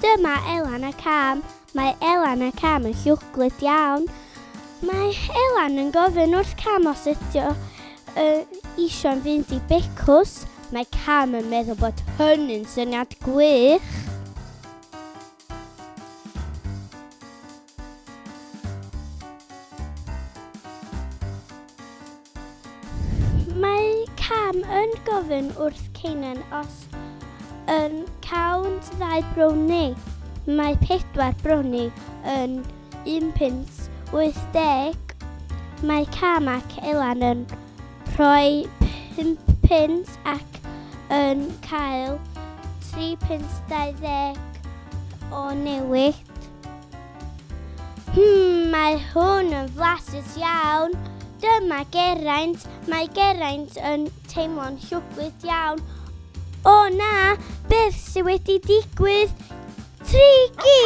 Dyma Elan a Cam. Mae Elan a Cam yn llwglyd iawn. Mae Elan yn gofyn wrth Cam os ydy o uh, eisiau fynd i becws. Mae Cam yn meddwl bod hynny'n syniad gwych. Mae Cam yn gofyn wrth Ceinan os yn cawn ddau browni. Mae pedwar browni yn un punt 80. Mae Cam ac Elan yn rhoi 5 punt ac yn cael 3 punt 20 o newid. Hmm, mae hwn yn flasus iawn. Dyma Geraint. Mae Geraint yn teimlo'n llwglyd iawn. O na, beth sydd wedi digwydd? Trigi!